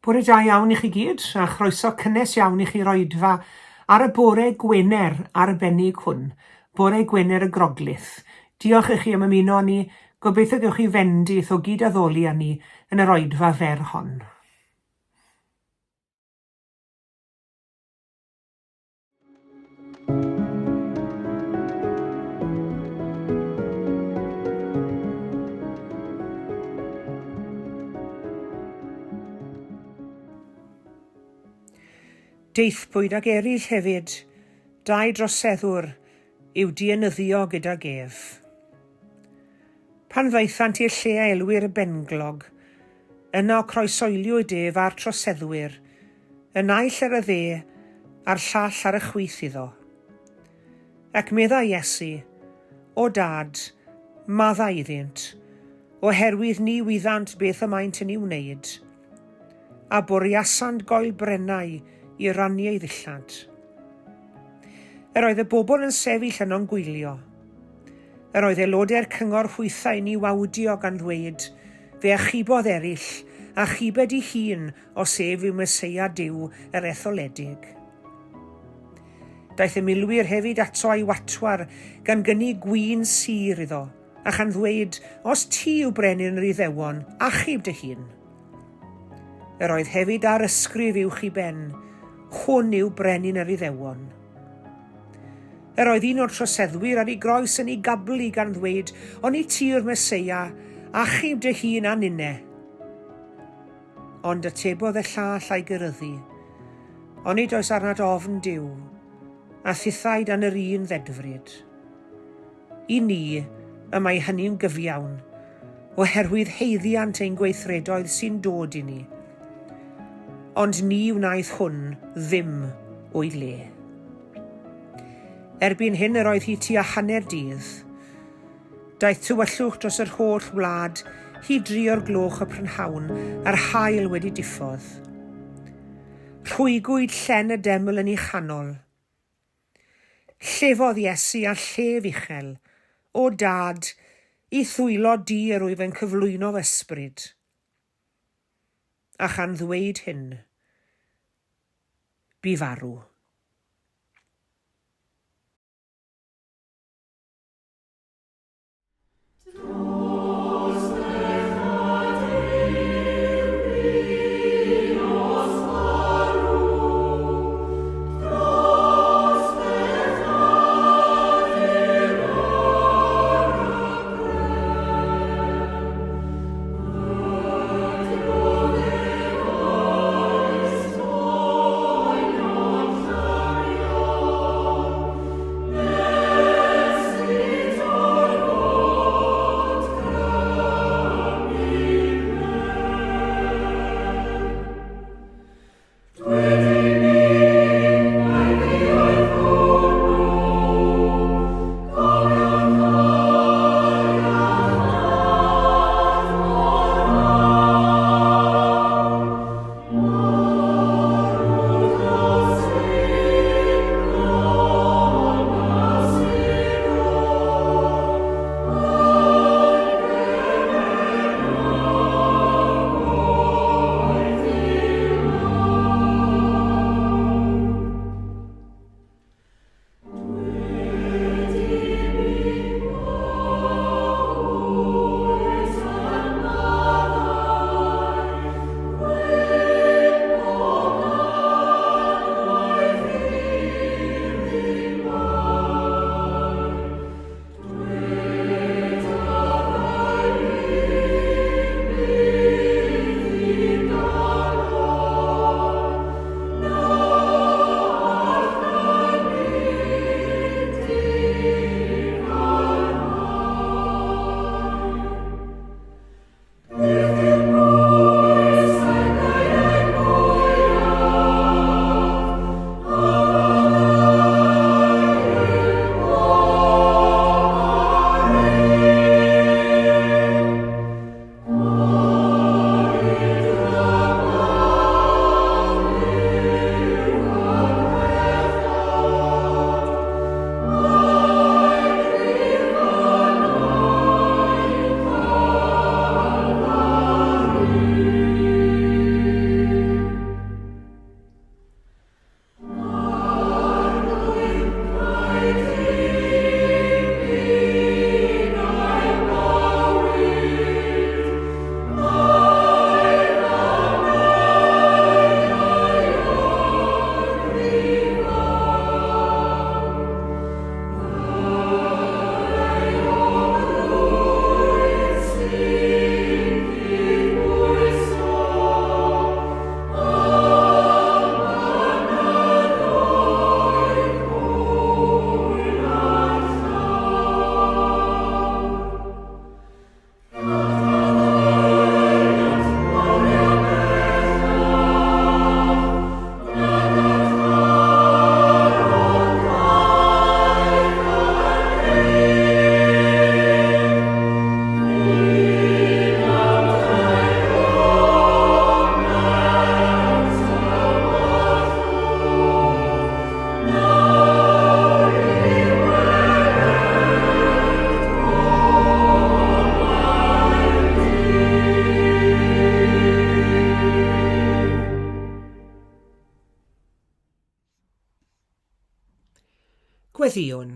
Bore da iawn i chi gyd, a chroeso cynnes iawn i chi'r oedfa ar y bore Gwener arbennig hwn, bore Gwener y Groglith. Diolch i chi am ymuno â ni, gobeithio gewch chi fendith o gyd-addoli â ni yn yr oedfa fer hon. Daethpwyd ag eraill hefyd, dau droseddwr, i'w dienyddio gydag ef. Pan ddaethant i'r lle a elwir y Benglog, yno croeshoeliwyd ef a'r troseddwyr, y naill ar y dde a'r llall ar y chwith iddo. Ac meddai Iesu, O Dad, maddau iddynt, oherwydd ni wyddant beth y maent yn ei wneud. A bwriasant goelbrennau i rannu ei ddillad. Yr oedd y bobl yn sefyll yno'n gwylio. Yr oedd aelodau'r cyngor hwythau'n ei wawdio gan ddweud, Fe achubodd eraill, achubed ei hun os ef yw Meseia Duw yr etholedig. Daeth y milwyr hefyd ato a'i watwar, gan gynnig gwin sur iddo, a chan ddweud, Os ti yw brenin yr Iddewon, achub dy hun. Yr oedd hefyd ar ysgrif uwch i ben, Hwn yw brenin yr Iddewon. Yr oedd un o'r troseddwyr ar ei groes yn ei gablu gan ddweud, Oni ti yw'r Meseia, achub dy hun a ninne. Ond atebodd y llall a'i gyryddu, Onid oes arnat ofn Duw, a thithau dan yr un ddedfryd? I ni, y mae hynny'n gyfiawn, oherwydd haeddiant ein gweithredoedd sy'n dod i ni. Ond ni wnaeth hwn ddim o'i le. Erbyn hyn yr oedd hi tua hanner dydd. Daeth tywyllwch dros yr holl wlad hyd dri o'r gloch y prynhawn a'r haul wedi diffodd. Rhwygwyd llen y deml yn ei chanol. Llefodd Iesu â llef uchel, O Dad, i'th ddwylo di yr wyf yn cyflwyno fy ysbryd. A chan ddweud hyn, bu farw. Gweddïwn.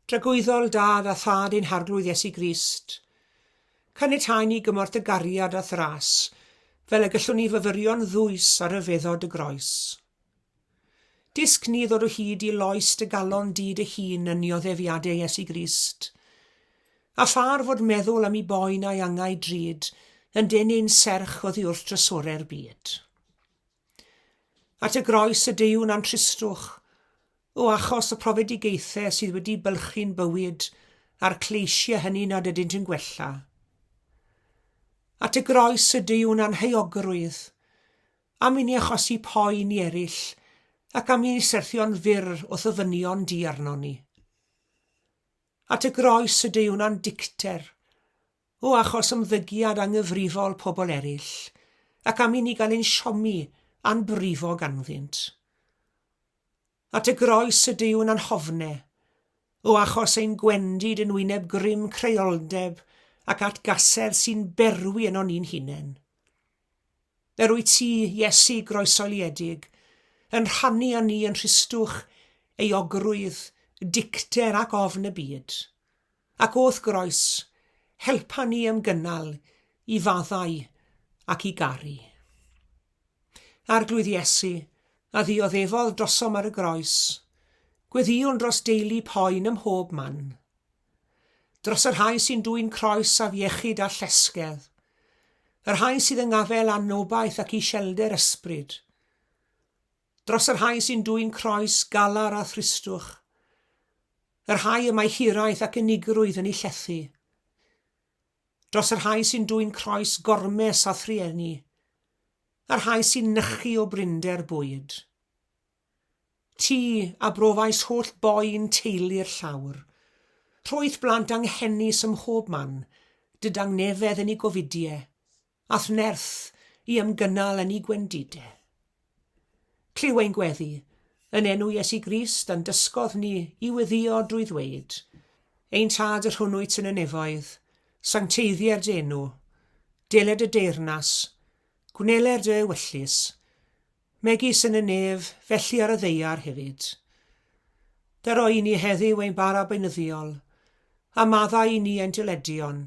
Dragwyddol Dad a Thad ein Harglwydd Iesu Grist, caniatáu ni gymorth dy gariad a'th ras, fel y gallwn ni fyfyrio'n ddwys ar ryfeddod dy groes. Dysg ni ddod o hyd i loes dy galon di dy hun yn nioddefiadau Iesu Grist, a phar fod meddwl am i boen a'i angau drud yn denu'n serch oddi wrth drysorau'r byd. At y groes y deuwn a'n tristwch, o achos y profedigaethau sydd wedi bylchu'n bywyd a'r cleisiau hynny nad ydynt yn gwella. At y groes y deuwn a'n heuogrwydd, am i ni achosi poen i eraill ac am i ni syrthio'n fyr wrth ofynion di arnon ni. At y groes y deuwn a'n dicter, o achos ymddygiad anghyfrifol pobl eraill, ac am i ni gael ein siomi a'n brifo ganddynt. At y groes y deuwn a'n hofne, o achos ein gwendid yn wyneb grym creoldeb ac at gasedd sy'n berwi ynon ni'n hunain. Yr wyt ti, Iesu groeshoeliedig, yn rhannu â ni yn rhistwch, euogrwydd, dicter ac ofn y byd. Ac o'th groes, helpa ni ymgynnal i faddau ac i garu. Arglwydd Iesu, a ddioddefodd drosom ar y groes, gweddïwn dros deulu poen ym mhob man. Dros y rhai sy'n dwyn croes afiechyd a llesgedd, y rhai sydd yng ngafel anobaith ac iselder ysbryd, dros y rhai sy'n dwyn croes galar a thristwch, y rhai y mae hiraeth ac unigrwydd yn eu llethu, dros y rhai sy'n dwyn croes gormes a thrueni, a'r rhai sy'n nychu o brinder bwyd. Ti a brofais holl boen teulu'r llawr, rhoith blant anghenus ym mhob man, dy dangnefedd yn eu gofidie, a'th nerth i ymgynnal yn eu gwendide. Clyw ein gweddi, yn enw Iesu Grist, a'n dysgodd ni i weddïo drwy ddweud, Ein Tad yr hwn wyt yn y nefoedd, sancteiddier dy enw, deled dy deyrnas, gwneler dy ewyllys, megis yn y nef, felly ar y ddaear hefyd. Daro i ni heddiw ein bara beunyddiol, a maddau i ni ein dyledion,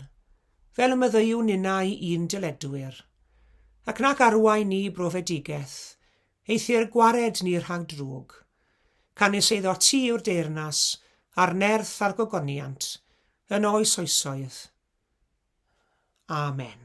fel y maddeuwn ninnau i'n dyledwyr. Ac nac arwain ni i brofedigaeth, eithr gwared ni rhag drwg. Canys eiddo ti yw'r deyrnas, a'r nerth a'r gogoniant, yn oes oesoedd. Amen.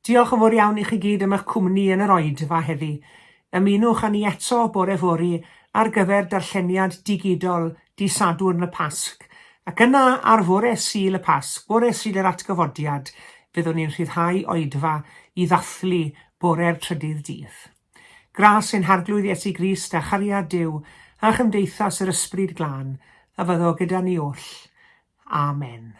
Diolch yn fawr iawn i chi gyd am eich cwmni yn yr oedfa heddi. Ymunwch â ni eto bore fory ar gyfer darlleniad digidol Dydd Sadwrn y Pasg, ac yna ar fore Sul y Pasg, bore Sul yr Atgyfodiad, fyddwn ni'n rhyddhau oedfa i ddathlu bore'r trydydd dydd. Gras ein Harglwydd Iesu Grist a chariad Duw a chymdeithas yr Ysbryd Glân a fyddo gyda ni oll. Amen.